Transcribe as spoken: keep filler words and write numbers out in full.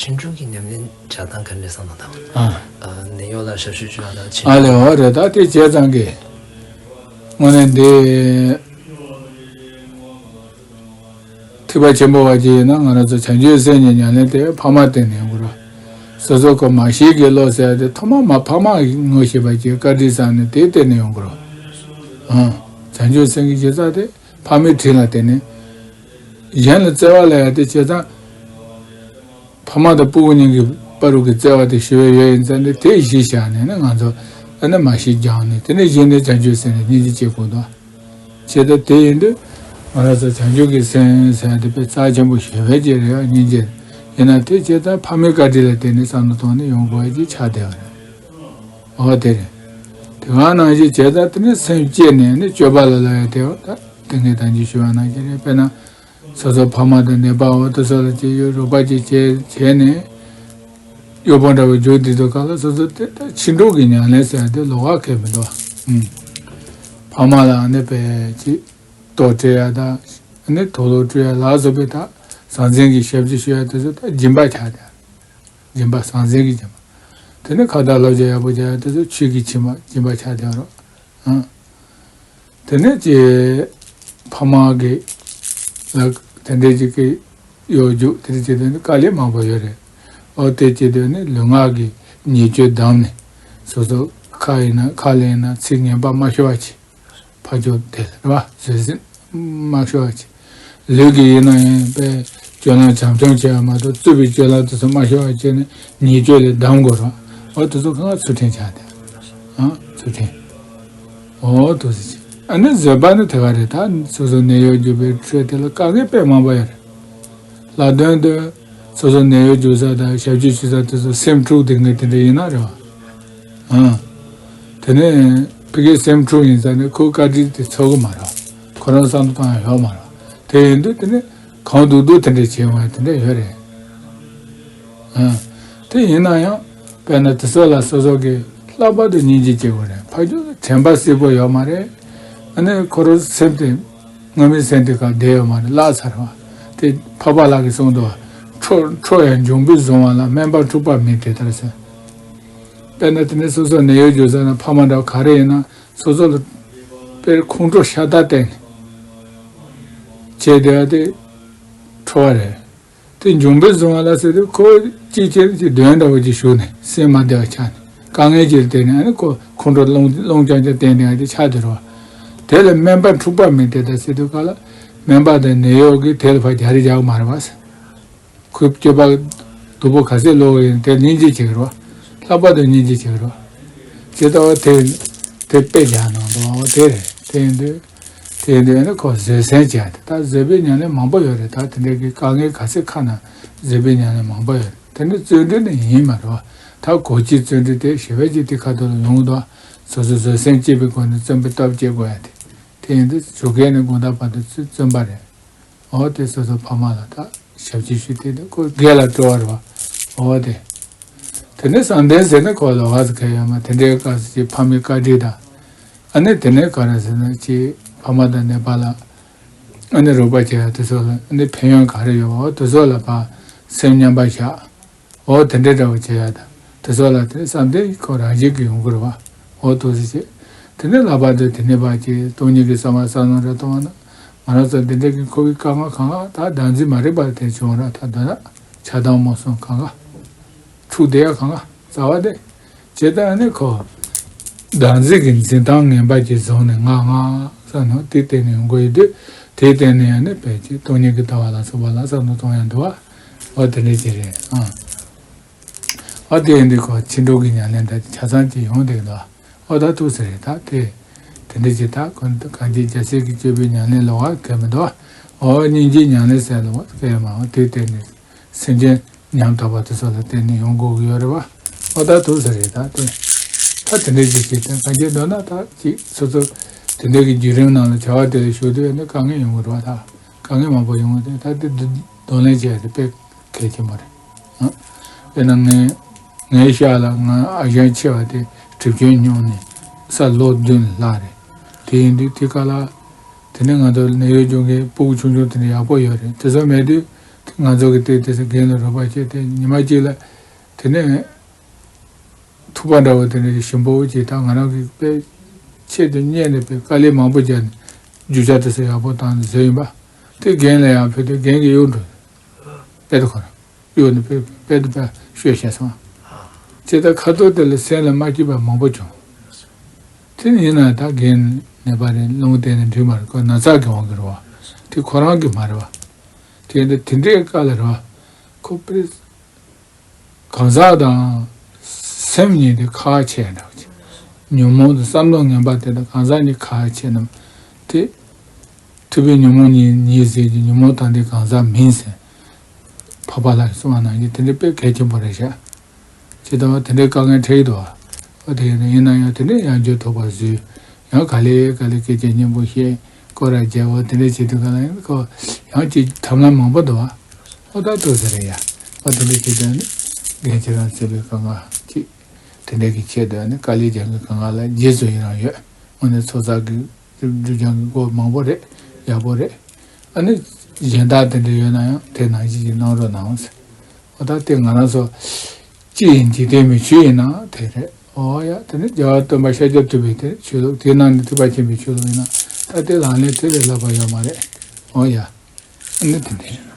ཕྱིན་དྲུག་གི་ཉམས་ལེན་བྱ་སྟངས་ག་འདྲ་བསམ་བློ་བཏང་། ཨ། ཨ། ནད་གཡོག་ལ་ཞབས་ཞུ་ཞུ་བ་དང་ཕྱིན། ཨ་ལེ། འོ་རེད། ད་དེ་བྱས་ཙང་གི་དངོས་གནས་འདི་ཐེག་པ་ཆེན་པོ་བ་ཅིག་ཡིན་ན། ང་རང་ཚོ་བྱང་ཆུབ་སེམས་ཀྱི་ཉམས་ལེན་དེ་ཕ་མ་བརྟེན་ནས་ཡོང་དགོས་རེད། སོ་སོ་གི་མ་ཤེས་ཀྱི་བློ་ཟེར་ཡ་དེ་ཐོག་མ་མ་ཕ་མ་ངོ་ཤེས་པ་ཅིག་བཀའ་དྲིན་བསམ་ནས་དེ་བརྟེན་ནས་ཡོང་དགོས་རེད། ཨང་། བྱང་ཆུབ་སེམས་ཀྱི་གཞི་རྩ་དེ་ཕ་མའི་དྲིན་ལ་བརྟེན་ནས། གཞན་ལ་བརྩེ་བ་ལབ་ཡ་དེ་བྱས་ཙང་ཕ་མ་དང་སྤུ་གུ་གཉིས་ཀྱི་བར་གྱི་བརྩེ་བ་དེ་ཞི་བའི་ཡོད་ཡིན་ཙང་ནས། དེ་གཞི་བཞག་ནས་ནི་ང་ཚོ་ཨ་ནི་མ་ཤེས་སྦྱངས་ནས། དེ་ནས་གཞི་ནས་བྱང་ཆུབ་སེམས་ནས་སྙིང་རྗེ་སྐྱེ་དགོས་འདུག། བྱས་ཙང་དེ་ཡིན་དུས་ང་རང་ཚོ་བྱང་ཆུབ་ཀྱི་སེམས་ཟེར་ཡ་དེ་དཔེ་རྩ་ཆེན་པོ་ཞེ་པོ་ཅིག་རེད། སྙིང་རྗེ་ཡིན་ན། དེ་བྱས་ཙང་ཕ་མའི་བཀའ་དྲིན་ལ་བརྟེན་ནས་བསམ་བློ་གཏོང་ནས་ཡོང་དགོས་ཡ་ཅིག་ཆགས་བསྡད་པ་རེད། འོ་དེ་རེད། དེ་ག་ནང་བཞིན་བྱས་ཙང་དེ་ནས་སེམས་བསྐྱེད་ནས་ནི་སྤྱོད་པ་ལ་ལབ་ཡ་དེ། འོ་ད་དེ་སྔའི་ད་གིན་ཞུས་པ་ནང་བཞིན་རེད། དཔེར་ན་སོ་སོ་ཕ་མ་དང་ནད་པ་འོ་དེ་ཚོ་ལ་ཅིག་ཡོད་རོགས་པ་ཅིག་བྱས་བྱས་ནས་གཡོག་པོ་འདྲ་བོ་རྒྱུགས་དེ་ཚོ་ག་ལ། སོ་སོ་དེ་ད་ཕྱིན་དྲུག་གི་ཉམས་ལེན་ཟེར་ཡ་དེ་ལོགས་ཀ་གལ་མི་འདུག། ཨུམ། ཕ་མ་ལ་ནི་དཔེ་ཅིག་ལྟོ་སྤྲད་ཡ་དང་ནི་དུག་ལོག་བཀྲུ་ཡ་ལ་སོགས་པའི་ད་ཟང་ཟིང་གི་ཞབས་ཕྱི་ཞུ་ཡ་དེ་ཚོ་ད་སྦྱིན་པ་ཆགས་ཏེ། སྦྱིན་པ་ཟང་ཟིང་གི་སྦྱིན་པ། དེ་ནས་ཁ་བརྡ་སློབ་སྦྱོང་ཡག་པོ་བྱ་ཡ་དེ་ཚོ་ཆོས་ཀྱི་སྦྱིན་པ། སྦྱིན་པ་ཆགས་བསྡད་རོགས། ཨང་། དེ་ནས་ཀྱི་ཕ་མ་གི་ལ་དེ་འདྲའི་ཅིག་གི་གཡོག་རྒྱུགས་དེ་འདྲ་བྱེད་དུས་ནི་དཀའ་ལས་མང་པོ་ཡོད་རེད། འོ་དེ་བྱེད་དུས་ནི་ལུས་ངག་གི་ཉེས་སྤྱོད་བསྡམས་ནས། སོ་སོ་ཁ་ཡིན་ན་ཁ་ལ་ཡིན་ན་ཚིག་ངན་པ་མ་ཤོར་བ་བྱེད། ཕར་ཕྱོགས་དེ་ལ་རེད་བ། བཟོད་བསྲན་མ་ཤོར་བ་བྱེད། ལུས་ཀྱི་ཡིན་ན་ཡང་དཔེ་སྤྱོད་ལམ་བྱམས་སྐྱོང་བྱེད་པ་མ་གཏོགས་རྩུབ་པའི་སྤྱོད་ལམ་དེ་ཚོ་མ་ཤོར་བ་བྱས་ནས་ཉེས་སྤྱོད་ལས་བསྡམ་དགོས་རེད་བ། འོ་དེ་ཚོ་གང་ག་ཚུལ་ཁྲིམས་ཆགས་ཏེ། ཨང་། ཚུལ་ཁྲིམས། འོ་དེ་ཚོ་བྱེད། ཨ་ནི་བཟོད་པ་ནི་དེ་ག་རེད། ད་སོ་སོ་ནད་གཡོག་རྒྱུགས་པའི་ཁྲོད་དེ་ལ་དཀའ་ངལ་དཔེ་མང་པོ་ཡོད་རེད། ལ་དོན་དུ་སོ་སོ་ནད་གཡོག་རྒྱུགས་ས་དང་ཞབས་ཕྱི་ཞུ་ས་དེ་ཚོ་སེམས་འཁྲུག་དེ་ངས་དེ་འདྲ་ཡིན་ན་རེད་བ། ཨང་། དེ་ནས་ཕ་གི་སེམས་འཁྲུག་ཡིན་ཙང་ནས་ཁོའི་བཀའ་དྲིན་དེ་ཚོར་གི་མ་རེད། ཁོ་རང་བསམ་བློ་བཏང་ཡ་ཡོད་མ་རེད། དེ་ཡིན་དུས་དེ་ནས་གང་བསྡུག་བསྡུག་དེ་འདྲ་བྱེད་འོང་ཡ་དེ་འདྲ་ཡོད་རེད། ཨང་། དེ་ཡིན་ན་ཡང་དཔེར་ན་དེ་ཚོ་ལ་སོ་སོ་གིས་ལྷག་པར་དུ་སྙིང་རྗེ་སྐྱེ་དགོས་རེད། ཕ་གི་དྲན་པ་གསལ་པོ་ཡོད་མ་རེད། ཨ་ནི་ཁོ་རང་སེམས་དེ་སྔ་མའི་སེམས་དེ་ག་བསྡད་ཡོད་མ་རེད། བརླག་ཚར་བ། དེ་འཕགས་པ་ལྷ་གིས་གསུངས་འདུག། ཁྲོ་ཁྲོ་ཡང་འབྱུང་པོས་བཟུང་བ་ལ། སྨན་པ་འཁྲུག་པ་མེད་དེ་ལྟར་ཟེར། དཔེར་ན་དེ་ནས་སོ་སོ་ནད་གཡོག་རྒྱུགས་ས་ན་ཕ་མ་འདྲ་བ་ག་རེ་ཡིན་ན་སོ་སོ་ལ་དཔེར་ཁོང་ཁྲོ་ཤ་སྟག་བསྟན་ནས་བྱས་བསྡད་པ་དེ་ཁྲོ་བ་རེད། དེ་འབྱུང་པོས་བཟུང་བ་ལ་ཟེར་དུས་ཁོ་གཅིག་བྱས་ནས་ཅིག་གདོན་འདྲ་བོ་ཅིག་ཞུགས་ནས་སེམས་མ་བདེ་བ་ཆགས་ནས་དཀའ་ངལ་ཅིག་ལ་བརྟེན་ནས། ཨ་ནི་ཁོ་ཁོང་ཁྲོ་རླུང་རླུང་རྐྱང་རྐྱང་བསྟན་ནས་ཨ་ཅིག་ཆགས་བསྡད་རེད་བ། དེ་ལ་སྨན་པ་འཁྲུག་པ་མེད་དེ་ལྟར་ཟེར་དུས་ག་ལ། སྨན་པ་དང་ནད་གཡོག་གིས་དེ་ལ་ཕར་རྒྱག་རེས་རྒྱག་གི་མ་རེད་བ་ཟེར། ཁོའི་སྤྱོད་པ་སྡུག་པོ་ག་ཚད་ལོག་ཡིན་དེ་སྙིང་རྗེ་བྱེད་ཀྱི་རེད་བ། ལྷག་པར་དུ་སྙིང་རྗེ་བྱེད་ཀྱི་རེད་བ། ཇི་ལྟ་བ་དེ་དེ་དཔེ་རྒྱག་གནང་འདུག། འོ་དེ་རེད། དེ་ཡིན་དུས་དེ་ཡིན་དུས་ཨ་ནི་ཁོ་བཟོད་བསྲན་བྱས་ཏེ། ད་བཟོད་པའི་ཉམས་ལེན་མང་པོ་ཡོད་རེད། ད་དེ་འདྲའི་གི་དཀའ་ངལ་ག་ཚད་ཁ་ན་བཟོད་པའི་ཉམས་ལེན་མང་པོ་ཡོད་རེད། དེ་འདྲ་བརྩོན་འགྲུས་ནི་ཡིན་མ་རེད་བ། ད་གོ་ཆའི་བརྩོན་འགྲུས་དེ་ཞེ་པོ་ཅིག་དེ་ཁ་ཐུག་ལ་ཡོང་གི་འདུག། སོ་སོ་བཟོད་བསྲན་བྱེད་པའི་སྒོ་ནས་བརྩོན་པའི་སྟོབས་སྐྱེ་དགོས་ཡ་དེ། དེ་ཡིན་དུས་ཞོགས་ཀས་ནས་དགོང་དག་བར་དུ་བརྩོན་པ་རེད། འོ་དེ་སོ་སོ་ཕ་མ་ལ་ད་ཞབས་ཕྱི་ཞུ་དེ་ནི་ཁོ་དགེ་ལ་སྤྲོ་བ་རེད་བ། འོ་དེ། དེ་ནས་བསམ་གཏན་ཟེར་ན་ཁོ་ལ་བ་ཟེར་མཁན་ཡོད་མ། དེ་འདྲའི་སྐབས་སུ་ཅིག་ཕ་མའི་བཀའ་དྲིན་དང་། ཨ་ནི་དེ་ནས་ག་རེ་ཟེར་ན་ཅིག་ཕ་མ་དང་ནད་པ་ལ་ཨ་ནི་རོགས་པ་བྱེད་ཡ་དེ་ཚོ་ལ་ཨ་ནི་ཕན་ཡོན་ག་རེ་ཡོད་པ། འོ་དེ་ཚོ་ལ་ཕར་སེམས་མཉམ་པར་བཞག། འོ་དེ་འདྲའི་འདྲ་བོ་བྱེད་ཡ་དང་དེ་ཚོ་ལ་དེ་བསམ་གཏན་ཁོ་རང་བཞིན་གྱིས་ཡོང་གི་རེད་བ། འོ་དེ་ཚོ་བྱེད། དེ་ནས་ལྷག་པར་དུ་དེ་ནས་ཕར་ཅིག་སྟོང་ཉིད་ཀྱི་གསང་བ་གསལ་སྣང་རབ་མཐོང་བ་ན། ང་རང་ཚོ་འདི་འདྲ་གི་འཁོར་བའི་དཀའ་ངལ་གང་ག་ད་བདག་འཛིན་མ་རིག་པ་དེ་བྱུང་ར། ད་འདོད་ན་ཆགས་སྡང་རྨོངས་གསུམ་གང་ག་འཁྲུག་བསྡད་ཡ་གང་ག་རྩ་བ་དེ། ཇི་ལྟར་ནི་ཁོ་བདག་འཛིན་གྱི་འཛིན་སྟངས་ངན་པ་ཅིག་བཟུང་ནས་ང་ང་བསམ་ནས་དེ་བརྟེན་ནས་ཡོང་གི་ཡོད་དུས། དེ་བརྟེན་ནས་ཡང་ནི་ཕལ་ཆེར་སྟོང་ཉིད་ཀྱི་ལྟ་བ་ལ་སོགས་པ་ལ་བསམ་བློ་གཏོང་ཡ་འདུག་བ། འོ་དེ་འདྲ་ཅིག་རེད་ཨང་། འོ་དེ་ཡིན་དུས་ཁོ་ཕྱིན་དྲུག་གི་ཉམས་ལེན་དང་ཆ་ཚང་ཅིག་ཡོང་བསྡད་འདུག། འོ་ད་ཐུགས་ཟེར་རེད། ད་དེ་དེ་འདྲ་ཅིག་ད་གང་གང་ཅི་རྒྱལ་སྲས་ཀྱི་སྤྱོད་པའི་ཉམས་ལེན་ལོགས་ཀ་གལ་མི་འདུག། འོ་སྙིང་རྗེའི་ཉམས་ལེན་ཟེར་ལོགས་ཀ་གལ་མ། འོ་དེ་བརྟེན་ནས་སེམས་ཅན་ཉམ་ཐག་པ་དེ་ཚོ་ལ་བརྟེན་ནས་ཡོང་དགོས་ཀྱི་ཡོད་རེད་བ། ཨོ་ད་ཐུག་ས་རེད་ད་དེ། ད་དེ་འདྲའི་ཅིག་བྱེད་དེ་གང་བྱེད་འདོད་ན་ད་ཅིག་སོ་སོ་དེ་འདྲའི་གི་བརྒྱུད་རིམ་ནང་ལ་བྱ་བ་དེ་ལ་ཞུགས་དུས་ནི་དཀའ་ངལ་ཡོང་གི་རེད་བ། ད་དཀའ་ངལ་མང་པོ་ཡོང་གི་རེད། ད་དེ་གདོང་ལེན་བྱས་ཏེ་དཔེ་གལ་ཆེན་པོ་རེད། ཨ། དཔེར་ན་ངའི་ངའི་ཤག་ལ་ང་ཨ་ཞང་ཆེ་བ་དེ་གྲིབ་སྐྱོན་སྙོམས་ནས་ས་ལོ་བདུན་ལྷག་རེད། དེ་ཡིན་དུས་དེ་ག་ལ། དེ་ནས་ང་ཚོ་ནད་གཡོག་སྦྱོང་མཁན་སྤུ་གུ་ཆུང་ཆུང་དེ་འདྲ་ཡག་པོ་ཡོད་རེད། དེ་ཚོ་མེད་དུས་ ང་ཚོ་གི་དེ་དེ་ཚོ་རྒན་ལ་རོགས་པ་བྱས་ཏེ་ཉི་མ་གཅིག་ལ་དེ་ནས་ཐུག་པ་འདྲ་བོ་དེ་འདྲ་ཞིམ་པོ་ཅིག་ད་ང་རང་གི་དཔེ་ཆེད་དུ་གཉེར་ནས་དཔེ་དཀའ་ལས་མང་པོ་བརྒྱབ་ནས་རྒྱུ་ཆ་དེ་ཚོ་ཡག་པོ་བཏང་ནས་བཟོས་ཡིན་པ། དེ་རྒན་ལ་ཡང་ཕུལ་ཏེ་རྒན་གྱིས་གཡུག་འགྲོ། དཔེ་དེ་ཁོ་རང་གཡུག་ནས་དཔེ་དཔེ་དེ་དཔེ་ཤོད་བྱས་སོང་། ཅེས་ད་ཁ་ཐོར་དེ་ལ་སེམས་ལ་མ་སྐྱིད་པ་མང་པོ་བྱུང་། དེ་ཡིན་ན་ད་རྒན་ནད་པ་རེད། རླུང་བསྟན་ནས་འགྲིག་མ་རེད། ཁོ་ན་ཚ་གི་དབང་གིས་རེད་བ། དེ་ཁོ་རང་གི་མ་རེད་བ། དེ་འདི་དེ་འདྲའི་དཀའ་ལས་རེད་བ། ཁོ་པེ་གང་ཟག་དང་སེམས་གཉིས་དེ་ཁག་ཆེ་འདྲ་བ་ཅིག་ཉོན་མོངས་དང་བསམ་བློ་ངན་པ་དེ་དང་གང་ཟག་གཉིས་ཁག་ཆེ་རྣམས་དེ། ཐུབ་པའི་ཉོན་མོངས་ཉིད་ཉིད་ཟེར་གྱི་ཉོན་མོངས་དང་དེ་གང་ཟག་མིན་ཟེར། འཕགས་པ་ལྷ་གསུངས་པ་ནང་བཞིན་དེ་འདྲའི་དཔེ་གལ་ཆེན་པོ་རེད་ཤག་ཇི་ལྟ་བ་དེ་འདྲའི་དཀའ་ངལ་འཕྲད་ཀྱི་འདུག་བ། ཨོ་དེ་ཡིན་ན་ཡིན་ན་ཡང་དེ་འདྲའི་ཡང་འགྱུར་ཐོགས་པར་བཟོས། ཡང་ག་ལེ་ག་ལེ་སྐད་ཆ་སྙན་པོ་བཤད། སྐོར་ར་རྒྱག་འོ་དེ་འདྲའི་བྱེད་དུས་ག་ལ་ཡང་ཁོ་ཡང་ཅིག་དྲ་ལམ་མང་པོ་འདུག་བ། ཨོ་ད་ཐུགས་ཟེར་རེད་ཡ། ཨོ་དེ་འདྲའི་བྱེད་དུས་ནི་རྒན་ཁྱེད་རང་བརྩེ་བའི་དཀའ་ངལ་ཅིག་དེ་འདྲའི་གི་ཆེད་དུ་ནི་དཀའ་ལས་རྒྱག་གི་དཀའ་ངལ་ལ་རྗེས་སུ་ཡི་རང་ཡོད། དངོས་གནས་ཚོགས་བསགས་ཀྱི་སྒྲུབ་སྦྱང་གི་སྒོ་མང་པོ་རེད། ཡག་པོ་རེད། ཨ་ནི་གཞན་དག་དེ་འདྲ་ཡོད་ན་ཡང་དེ་ནང་བཞིན་གྱི་གནང་རོགས་གནང་ཟེར། ཨོ་ད་དེ་ང་རང་ཚོ་ཅི་ཡིན་འཇིག་རྟེན་མི་ཆོས་ཡིན་ན་དེ་རེད། ཨོ་ཡ་དེ་ནི་རྒྱལ་བ་སྟོན་པ་ཤཱཀྱ་ཐུབ་པའི་དེ་ཆོས་ལུགས་དེ་ནང་ནས་ཐེག་པ་ཆེན་པོའི་ཆོས་ལུགས་ཡིན་ན་ད་དེ་ལག་ལེན་དེ་ལས་སླ་པ་ཡོད་མ་རེད། ཨོ་ཡ། ཨ་ནི་དེ་འདྲ་ཡིན།